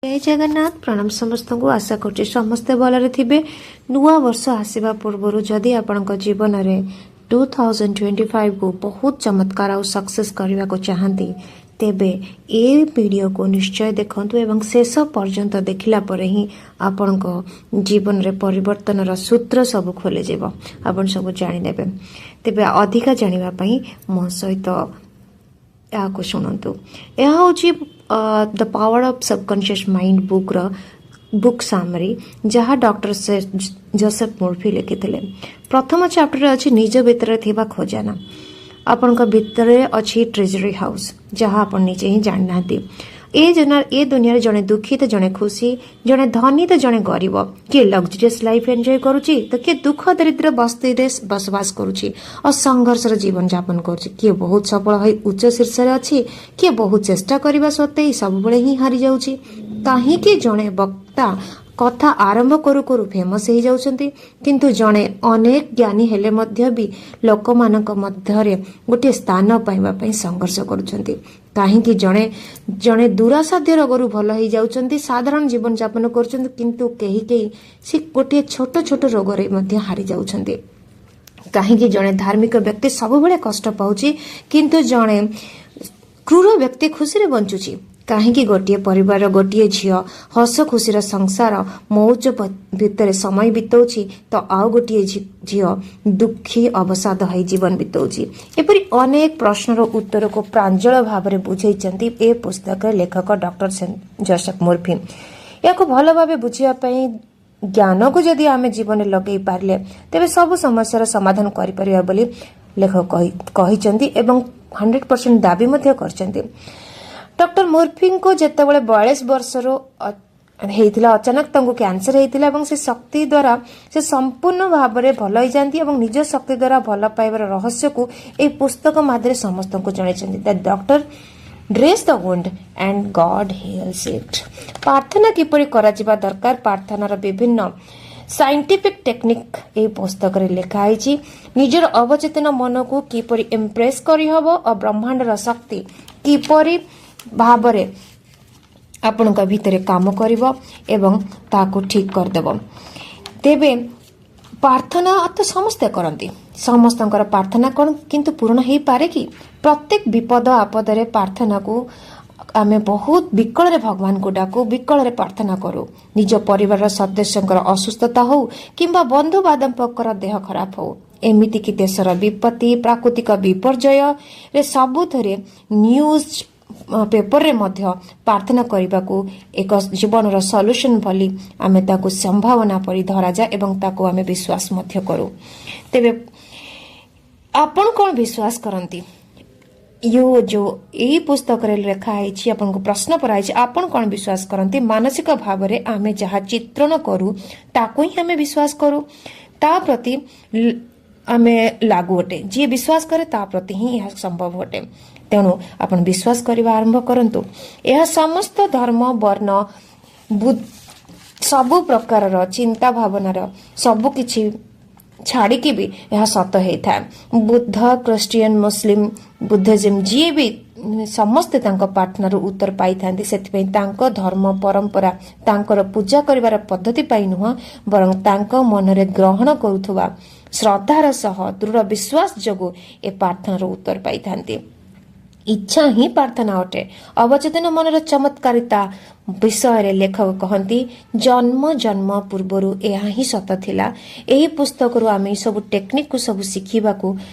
ଜୟ ଜଗନ୍ନାଥ। ପ୍ରଣାମ ସମସ୍ତଙ୍କୁ। ଆଶା କରୁଛି ସମସ୍ତେ ଭଲରେ ଥିବେ। ନୂଆ ବର୍ଷ ଆସିବା ପୂର୍ବରୁ ଯଦି ଆପଣଙ୍କ ଜୀବନରେ 2025କୁ ବହୁତ ଚମତ୍କାର ଆଉ ସକ୍ସେସ୍ କରିବାକୁ ଚାହାନ୍ତି, ତେବେ ଏ ଭିଡ଼ିଓକୁ ନିଶ୍ଚୟ ଦେଖନ୍ତୁ ଏବଂ ଶେଷ ପର୍ଯ୍ୟନ୍ତ ଦେଖିଲା ପରେ ହିଁ ଆପଣଙ୍କ ଜୀବନରେ ପରିବର୍ତ୍ତନର ସୂତ୍ର ସବୁ ଖୋଲିଯିବ, ଆପଣ ସବୁ ଜାଣିନେବେ। ତେବେ ଅଧିକା ଜାଣିବା ପାଇଁ ମୋ ସହିତ ଏହାକୁ ଶୁଣନ୍ତୁ। ଏହା ହେଉଛି The Power of Subconscious Mind ବୁକ୍ର book summary, ଯାହା ଡକ୍ଟର ଜୋସେଫ ମୁର୍ଫି ଲେଖିଥିଲେ। ପ୍ରଥମ ଚାପ୍ଟରରେ ଅଛି ନିଜ ଭିତରେ ଥିବା ଖଜାନା। ଆପଣଙ୍କ ଭିତରେ ଅଛି ଟ୍ରେଜରୀ ହାଉସ୍, ଯାହା ଆପଣ ନିଜେ ହିଁ ଜାଣିନାହାନ୍ତି। ଏ ଦୁନିଆରେ ଜଣେ ଦୁଃଖୀ ତ ଜଣେ ଖୁସି, ଜଣେ ଧନୀ ତ ଜଣେ ଗରିବ। କିଏ ଲକ୍ଜରିୟସ୍ ଲାଇଫ୍ ଏନ୍ଜୟ କରୁଛି ତ କିଏ ଦୁଃଖ ଦରିଦ୍ର ବସ୍ତିରେ ବସବାସ କରୁଛି ଆଉ ସଂଘର୍ଷର ଜୀବନ ଯାପନ କରୁଛି। କିଏ ବହୁତ ସଫଳ ହୋଇ ଉଚ୍ଚ ଶୀର୍ଷରେ ଅଛି, କିଏ ବହୁତ ଚେଷ୍ଟା କରିବା ସତ୍ତ୍ୱେ ସବୁବେଳେ ହିଁ ହାରିଯାଉଛି। କାହିଁକି ଜଣେ ବକ୍ତା କଥା ଆରମ୍ଭ କରୁ କରୁ ଫେମସ୍ ହେଇଯାଉଛନ୍ତି, କିନ୍ତୁ ଜଣେ ଅନେକ ଜ୍ଞାନୀ ହେଲେ ମଧ୍ୟ ବି ଲୋକମାନଙ୍କ ମଧ୍ୟରେ ଗୋଟିଏ ସ୍ଥାନ ପାଇବା ପାଇଁ ସଂଘର୍ଷ କରୁଛନ୍ତି? କାହିଁକି ଜଣେ ଜଣେ ଦୁରାସାଧ୍ୟ ରୋଗରୁ ଭଲ ହେଇଯାଉଛନ୍ତି, ସାଧାରଣ ଜୀବନଯାପନ କରୁଛନ୍ତି, କିନ୍ତୁ କେହି କେହି ସେ ଗୋଟିଏ ଛୋଟ ଛୋଟ ରୋଗରେ ମଧ୍ୟ ହାରି ଯାଉଛନ୍ତି? କାହିଁକି ଜଣେ ଧାର୍ମିକ ବ୍ୟକ୍ତି ସବୁବେଳେ କଷ୍ଟ ପାଉଛି, କିନ୍ତୁ ଜଣେ କ୍ରୁର ବ୍ୟକ୍ତି ଖୁସିରେ ବଞ୍ଚୁଛି? କାହିଁକି ଗୋଟିଏ ପରିବାରର ଗୋଟିଏ ଝିଅ ହସ ଖୁସିର ସଂସାର ମଉଜ ଭିତରେ ସମୟ ବିତଉଛି ତ ଆଉ ଗୋଟିଏ ଝିଅ ଦୁଃଖୀ ଅବସାଦ ହୋଇ ଜୀବନ ବିତଉଛି? ଏପରି ଅନେକ ପ୍ରଶ୍ନର ଉତ୍ତରକୁ ପ୍ରାଞ୍ଜଳ ଭାବରେ ବୁଝେଇଛନ୍ତି ଏ ପୁସ୍ତକରେ ଲେଖକ ଡକ୍ଟର ଜୋସେଫ ମୁର୍ଫି। ଏହାକୁ ଭଲ ଭାବେ ବୁଝିବା ପାଇଁ ଜ୍ଞାନକୁ ଯଦି ଆମେ ଜୀବନରେ ଲଗେଇ ପାରିଲେ, ତେବେ ସବୁ ସମସ୍ୟାର ସମାଧାନ କରିପାରିବା ବୋଲି ଲେଖକ କହିଛନ୍ତି ଏବଂ 100% ଦାବି ମଧ୍ୟ କରିଛନ୍ତି। ଡକ୍ଟର ମୁର୍ଫିଙ୍କୁ ଯେତେବେଳେ 42 ବର୍ଷରୁ ହେଇଥିଲା, ଅଚାନକ ତାଙ୍କୁ କ୍ୟାନ୍ସର ହେଇଥିଲା ଏବଂ ସେ ଶକ୍ତି ଦ୍ୱାରା ସେ ସମ୍ପୂର୍ଣ୍ଣ ଭାବରେ ଭଲ ହେଇଯାନ୍ତି ଏବଂ ନିଜ ଶକ୍ତି ଦ୍ୱାରା ଭଲ ପାଇବାର ରହସ୍ୟକୁ ଏହି ପୁସ୍ତକ ମାଧ୍ୟମରେ ସମସ୍ତଙ୍କୁ ଜଣାଇଛନ୍ତି। The doctor dress the wound and God heals it. ପ୍ରାର୍ଥନା କିପରି କରାଯିବା ଦରକାର, ପ୍ରାର୍ଥନାର ବିଭିନ୍ନ ସାଇଣ୍ଟିଫିକ୍ ଟେକ୍ନିକ୍ ଏହି ପୁସ୍ତକରେ ଲେଖା ହେଇଛି। ନିଜର ଅବଚେତନ ମନକୁ କିପରି ଇମ୍ପ୍ରେସ୍ କରିହେବ ଓ ବ୍ରହ୍ମାଣ୍ଡର ଶକ୍ତି କିପରି ଭାବରେ ଆପଣଙ୍କ ଭିତରେ କାମ କରିବ ଏବଂ ତାହାକୁ ଠିକ୍ କରିଦେବ। ତେବେ ପ୍ରାର୍ଥନା ତ ସମସ୍ତେ କରନ୍ତି। ସମସ୍ତଙ୍କର ପ୍ରାର୍ଥନା କ'ଣ କିନ୍ତୁ ପୂରଣ ହେଇପାରେ କି? ପ୍ରତ୍ୟେକ ବିପଦ ଆପଦରେ ପ୍ରାର୍ଥନାକୁ ଆମେ ବହୁତ ବିକଳରେ ଭଗବାନଙ୍କୁ ଡାକୁ, ବିକଳରେ ପ୍ରାର୍ଥନା କରୁ। ନିଜ ପରିବାରର ସଦସ୍ୟଙ୍କର ଅସୁସ୍ଥତା ହଉ କିମ୍ବା ବନ୍ଧୁ ବାନ୍ଧବଙ୍କର ଦେହ ଖରାପ ହଉ, ଏମିତିକି ଦେଶର ବିପତ୍ତି, ପ୍ରାକୃତିକ ବିପର୍ଯ୍ୟୟରେ, ସବୁଥିରେ ନ୍ୟୁଜ୍ ପେପରରେ ମଧ୍ୟ ପ୍ରାର୍ଥନା କରିବାକୁ ଏକ ଜୀବନର ସଲ୍ୟୁସନ ବୋଲି ଆମେ ତାକୁ ସମ୍ଭାବନା ପରି ଧରାଯାଏ ଏବଂ ତାକୁ ଆମେ ବିଶ୍ୱାସ ମଧ୍ୟ କରୁ। ତେବେ ଆପଣ କ'ଣ ବିଶ୍ୱାସ କରନ୍ତି? ଯୋଉ ଏଇ ପୁସ୍ତକରେ ଲେଖା ହେଇଛି, ଆପଣଙ୍କୁ ପ୍ରଶ୍ନ କରାଯାଇଛି, ଆପଣ କ'ଣ ବିଶ୍ୱାସ କରନ୍ତି? ମାନସିକ ଭାବରେ ଆମେ ଯାହା ଚିତ୍ରଣ କରୁ, ତାକୁ ହିଁ ଆମେ ବିଶ୍ୱାସ କରୁ। ତା ପ୍ରତି ଆମେ ଲାଗୁ ଅଟେ। ଯିଏ ବିଶ୍ୱାସ କରେ, ତା ପ୍ରତି ହିଁ ଏହା ସମ୍ଭବ ଅଟେ। ତେଣୁ ଆପଣ ବିଶ୍ୱାସ କରିବା ଆରମ୍ଭ କରନ୍ତୁ। ଏହା ସମସ୍ତ ଧର୍ମ, ବର୍ଣ୍ଣ, ସବୁ ପ୍ରକାରର ଚିନ୍ତା ଭାବନାର ସବୁ କିଛି ଛାଡ଼ିକି ବି ଏହା ସତ ହେଇଥାଏ। ବୁଦ୍ଧ, ଖ୍ରୀଷ୍ଟିଆନ, ମୁସଲିମ, ବୁଦ୍ଧିଜିମ୍, ଯିଏ ବି ସମସ୍ତେ ତାଙ୍କ ପ୍ରାର୍ଥନାରୁ ଉତ୍ତର ପାଇଥାନ୍ତି। ସେଥିପାଇଁ ତାଙ୍କ ଧର୍ମ ପରମ୍ପରା, ତାଙ୍କର ପୂଜା କରିବାର ପଦ୍ଧତି ପାଇଁ ନୁହଁ, ବରଂ ତାଙ୍କ ମନରେ ଗ୍ରହଣ କରୁଥିବା ଶ୍ରଦ୍ଧାର ସହ ଦୃଢ଼ ବିଶ୍ୱାସ ଯୋଗୁଁ ଏ ପ୍ରାର୍ଥନାର ଉତ୍ତର ପାଇଥାନ୍ତି। ଇଚ୍ଛା ହିଁ ପ୍ରାର୍ଥନା ଅଟେ। ଅବଚେତନ ମନର ଚମତ୍କାରିତା ବିଷୟରେ ଲେଖକ କହନ୍ତି, ଜନ୍ମ ଜନ୍ମ ପୂର୍ବରୁ ଏହା ହିଁ ସତ ଥିଲା। ଏହି ପୁସ୍ତକରୁ ଆମେ ଏସବୁ ଟେକ୍ନିକକୁ ସବୁ ଶିଖିବାକୁ,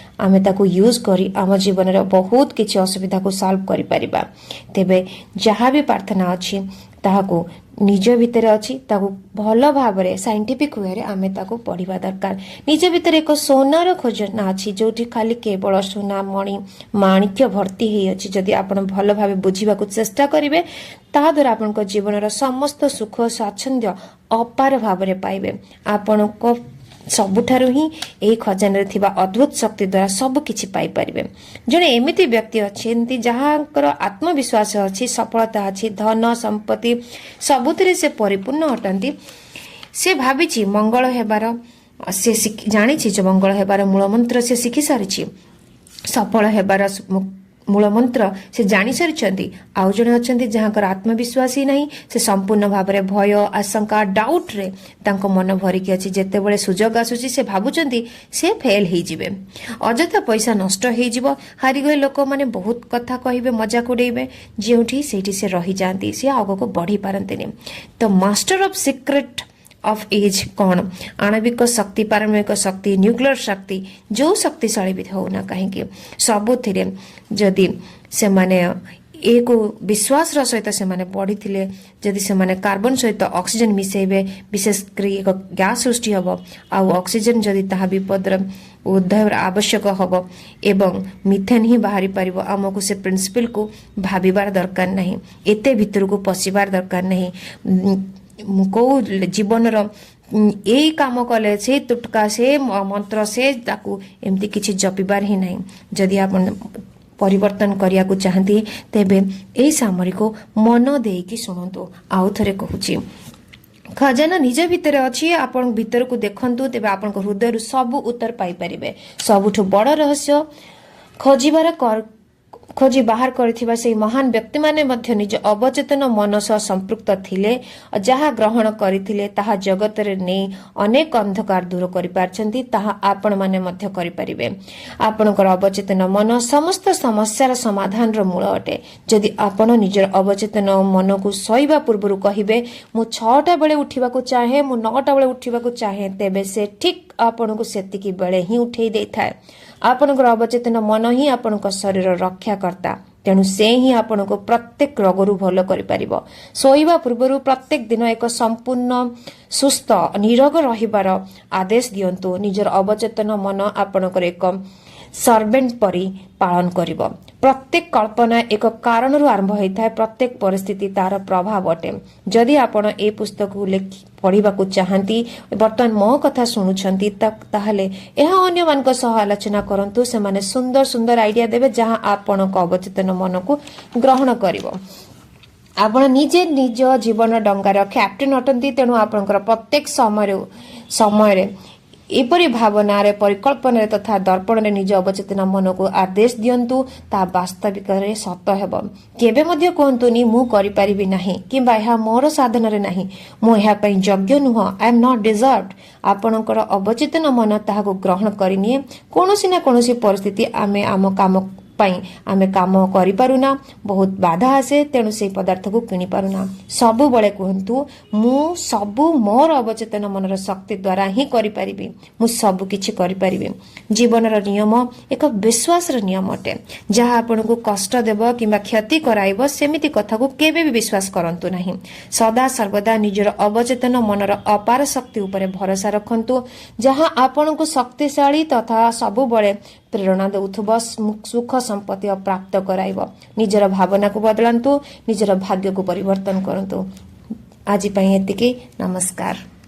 ଆମେ ତାକୁ ୟୁଜ୍ କରି ଆମ ଜୀବନରେ ବହୁତ କିଛି ଅସୁବିଧାକୁ ସଲ୍ଭ କରିପାରିବା। ତେବେ ଯାହା ବି ପ୍ରାର୍ଥନା ଅଛି, ତାହାକୁ ନିଜ ଭିତରେ ଅଛି, ତାକୁ ଭଲ ଭାବରେ ସାଇଣ୍ଟିଫିକ୍ ୱେରେ ଆମେ ତାକୁ ପଢ଼ିବା ଦରକାର। ନିଜ ଭିତରେ ଏକ ସୁନାର ଖଜାନା ଅଛି, ଯୋଉଠି ଖାଲି କେବଳ ସୁନା, ମଣି ମାଣିକ୍ୟ ଭର୍ତ୍ତି ହେଇଅଛି। ଯଦି ଆପଣ ଭଲ ଭାବେ ବୁଝିବାକୁ ଚେଷ୍ଟା କରିବେ, ତାହାଦ୍ୱାରା ଆପଣଙ୍କ ଜୀବନର ସମସ୍ତ ସୁଖ ସ୍ୱାଚ୍ଛନ୍ଦ୍ୟ ଅପାର ଭାବରେ ପାଇବେ। ଆପଣଙ୍କ ସବୁଠାରୁ ହିଁ ଏହି ଖଜାନାରେ ଥିବା ଅଦ୍ଭୁତ ଶକ୍ତି ଦ୍ୱାରା ସବୁ କିଛି ପାଇପାରିବେ। ଜଣେ ଏମିତି ବ୍ୟକ୍ତି ଅଛନ୍ତି, ଯାହାଙ୍କର ଆତ୍ମବିଶ୍ୱାସ ଅଛି, ସଫଳତା ଅଛି, ଧନ ସମ୍ପତ୍ତି ସବୁଥିରେ ସେ ପରିପୂର୍ଣ୍ଣ ଅଟନ୍ତି। ସେ ଭାବିଛି ମଙ୍ଗଳ ହେବାର, ସେ ଜାଣିଛି ଯେ ମଙ୍ଗଳ ହେବାର ମୂଳ ମନ୍ତ୍ର ସେ ଶିଖି ସାରିଛି। ସଫଳ ହେବାର ମୂଳ ମନ୍ତ୍ର ସେ ଜାଣିସାରିଛନ୍ତି। ଆଉ ଜଣେ ଅଛନ୍ତି ଯାହାଙ୍କର ଆତ୍ମବିଶ୍ୱାସ ହିଁ ନାହିଁ। ସେ ସମ୍ପୂର୍ଣ୍ଣ ଭାବରେ ଭୟ, ଆଶଙ୍କା, ଡାଉଟ୍ରେ ତାଙ୍କ ମନ ଭରିକି ଅଛି। ଯେତେବେଳେ ସୁଯୋଗ ଆସୁଛି, ସେ ଭାବୁଛନ୍ତି ସେ ଫେଲ୍ ହେଇଯିବେ, ଅଯଥା ପଇସା ନଷ୍ଟ ହେଇଯିବ, ହାରିଗଲେ ଲୋକମାନେ ବହୁତ କଥା କହିବେ, ମଜାକ ଉଡ଼େଇବେ। ଯେଉଁଠି ସେଇଠି ସେ ରହିଯାଆନ୍ତି, ସେ ଆଗକୁ ବଢ଼ି ପାରନ୍ତିନି। ତ master of secret of age କ'ଣ? ଆଣବିକ ଶକ୍ତି, ପାରମାଣବିକ ଶକ୍ତି, ନ୍ୟୁକ୍ଲିୟର ଶକ୍ତି, ଯେଉଁ ଶକ୍ତିଶାଳୀ ବି ହେଉନା କାହିଁକି, ସବୁଥିରେ ଯଦି ସେମାନେ ଏକୁ ବିଶ୍ୱାସର ସହିତ ସେମାନେ ବଢ଼ିଥିଲେ, ଯଦି ସେମାନେ କାର୍ବନ ସହିତ ଅକ୍ସିଜେନ ମିଶାଇବେ, ବିଶେଷ କରି ଏକ ଗ୍ୟାସ୍ ସୃଷ୍ଟି ହେବ ଆଉ ଅକ୍ସିଜେନ ଯଦି ତାହା ବିପଦର ଉଦ୍ଧାର ଆବଶ୍ୟକ ହେବ ଏବଂ ମିଥେନ୍ ହିଁ ବାହାରି ପାରିବ। ଆମକୁ ସେ ପ୍ରିନ୍ସିପଲକୁ ଭାବିବାର ଦରକାର ନାହିଁ, ଏତେ ଭିତରକୁ ପଶିବାର ଦରକାର ନାହିଁ। କେଉଁ ଜୀବନର ଏଇ କାମ କଲେ ସେ ତୁଟକା, ସେ ମନ୍ତ୍ର, ସେ ତାକୁ ଏମିତି କିଛି ଜପିବାର ହିଁ ନାହିଁ। ଯଦି ଆପଣ ପରିବର୍ତ୍ତନ କରିବାକୁ ଚାହାନ୍ତି, ତେବେ ଏଇ ସାମରିକୁ ମନ ଦେଇକି ଶୁଣନ୍ତୁ। ଆଉ ଥରେ କହୁଛି, ଖଜାନା ନିଜ ଭିତରେ ଅଛି। ଆପଣ ଭିତରକୁ ଦେଖନ୍ତୁ, ତେବେ ଆପଣଙ୍କ ହୃଦୟରୁ ସବୁ ଉତ୍ତର ପାଇପାରିବେ। ସବୁଠୁ ବଡ଼ ରହସ୍ୟ ଖୋଜି ବାହାର କରିଥିବା ସେହି ମହାନ ବ୍ୟକ୍ତିମାନେ ମଧ୍ୟ ନିଜ ଅବଚେତନ ମନ ସହ ସମ୍ପୃକ୍ତ ଥିଲେ। ଯାହା ଗ୍ରହଣ କରିଥିଲେ, ତାହା ଜଗତରେ ନେଇ ଅନେକ ଅନ୍ଧକାର ଦୂର କରିପାରିଛନ୍ତି। ତାହା ଆପଣମାନେ ମଧ୍ୟ କରିପାରିବେ। ଆପଣଙ୍କର ଅବଚେତନ ମନ ସମସ୍ତ ସମସ୍ୟାର ସମାଧାନର ମୂଳ ଅଟେ। ଯଦି ଆପଣ ନିଜର ଅବଚେତନ ମନକୁ ଶୋଇବା ପୂର୍ବରୁ କହିବେ, "ମୁଁ 6ଟା ବେଳେ ଉଠିବାକୁ ଚାହେଁ, ମୁଁ 9ଟା ବେଳେ ଉଠିବାକୁ ଚାହେଁ," ତେବେ ସେ ଠିକ୍ ଆପଣଙ୍କୁ ସେତିକି ବେଳେ ହିଁ ଉଠେଇ ଦେଇଥାଏ। ଆପଣଙ୍କର ଅବଚେତନ ମନ ହିଁ ଆପଣଙ୍କ ଶରୀରର ରକ୍ଷାକର୍ତ୍ତା। ତେଣୁ ସେ ହିଁ ଆପଣଙ୍କୁ ପ୍ରତ୍ୟେକ ରୋଗରୁ ଭଲ କରିପାରିବ। ଶୋଇବା ପୂର୍ବରୁ ପ୍ରତ୍ୟେକ ଦିନ ଏକ ସମ୍ପୂର୍ଣ୍ଣ ସୁସ୍ଥ, ନିରୋଗ ରହିବାର ଆଦେଶ ଦିଅନ୍ତୁ। ନିଜର ଅବଚେତନ ମନ ଆପଣଙ୍କର ଏକ ସର୍ଭେଣ୍ଟ ପରି ପାଳନ କରିବ। ପ୍ରତ୍ୟେକ କଳ୍ପନା ଏକ କାରଣରୁ ଆରମ୍ଭ ହୋଇଥାଏ। ପ୍ରତ୍ୟେକ ପରିସ୍ଥିତି ତାର ପ୍ରଭାବ ଅଟେ। ଯଦି ଆପଣ ଏହି ପୁସ୍ତକକୁ ଲେଖି ପଢ଼ିବାକୁ ଚାହାନ୍ତି, ବର୍ତ୍ତମାନ ମୋ କଥା ଶୁଣୁଛନ୍ତି, ତାହେଲେ ଏହା ଅନ୍ୟମାନଙ୍କ ସହ ଆଲୋଚନା କରନ୍ତୁ। ସେମାନେ ସୁନ୍ଦର ସୁନ୍ଦର ଆଇଡିଆ ଦେବେ, ଯାହା ଆପଣଙ୍କ ଅବଚେତନ ମନକୁ ଗ୍ରହଣ କରିବ। ଆପଣ ନିଜେ ନିଜ ଜୀବନ ଡଙ୍ଗାର କ୍ୟାପ୍ଟେନ୍ ଅଟନ୍ତି। ତେଣୁ ଆପଣଙ୍କର ପ୍ରତ୍ୟେକ ସମୟରେ ସମୟରେ ଏପରି ଭାବନାରେ, ପରିକଳ୍ପନାରେ ତଥା ଦର୍ପଣରେ ନିଜ ଅବଚେତନ ମନକୁ ଆଦେଶ ଦିଅନ୍ତୁ, ତାହା ବାସ୍ତବିକରେ ସତ ହେବ। କେବେ ମଧ୍ୟ କୁହନ୍ତୁନି, "ମୁଁ କରିପାରିବି ନାହିଁ" କିମ୍ବା "ଏହା ମୋର ସାଧନାରେ ନାହିଁ", "ମୁଁ ଏହା ପାଇଁ ଯୋଗ୍ୟ ନୁହଁ", "I am not deserved." ଆପଣଙ୍କର ଅବଚେତନ ମନ ତାହାକୁ ଗ୍ରହଣ କରିନିଏ। କୌଣସି ନା କୌଣସି ପରିସ୍ଥିତି ଆମେ ଆମ କାମ ପାଇଁ ଆମେ କାମ କରିପାରୁନା, ବହୁତ ବାଧା ଆସେ, ତେଣୁ ସେଇ ପଦାର୍ଥକୁ କିଣିପାରୁନା। ସବୁବେଳେ କୁହନ୍ତୁ, "ମୁଁ ସବୁ ମୋର ଅବଚେତନ ମନର ଶକ୍ତି ଦ୍ୱାରା ହିଁ କରିପାରିବି। ମୁଁ ସବୁ କିଛି କରିପାରିବି।" ଜୀବନର ନିୟମ ଏକ ବିଶ୍ୱାସର ନିୟମ ଅଟେ। ଯାହା ଆପଣଙ୍କୁ କଷ୍ଟ ଦେବ କିମ୍ବା କ୍ଷତି କରାଇବ, ସେମିତି କଥାକୁ କେବେ ବି ବିଶ୍ୱାସ କରନ୍ତୁ ନାହିଁ। ସଦା ସର୍ବଦା ନିଜର ଅବଚେତନ ମନର ଅପାର ଶକ୍ତି ଉପରେ ଭରସା ରଖନ୍ତୁ, ଯାହା ଆପଣଙ୍କୁ ଶକ୍ତିଶାଳୀ ତଥା ସବୁବେଳେ ପ୍ରେରଣା ଦେଉଥିବ, ସୁଖ ସମ୍ପତ୍ତି ପ୍ରାପ୍ତ କରାଇବ। ନିଜର ଭାବନାକୁ ବଦଳାନ୍ତୁ, ନିଜର ଭାଗ୍ୟକୁ ପରିବର୍ତ୍ତନ କରନ୍ତୁ। ଆଜି ପାଇଁ ଏତିକି। ନମସ୍କାର।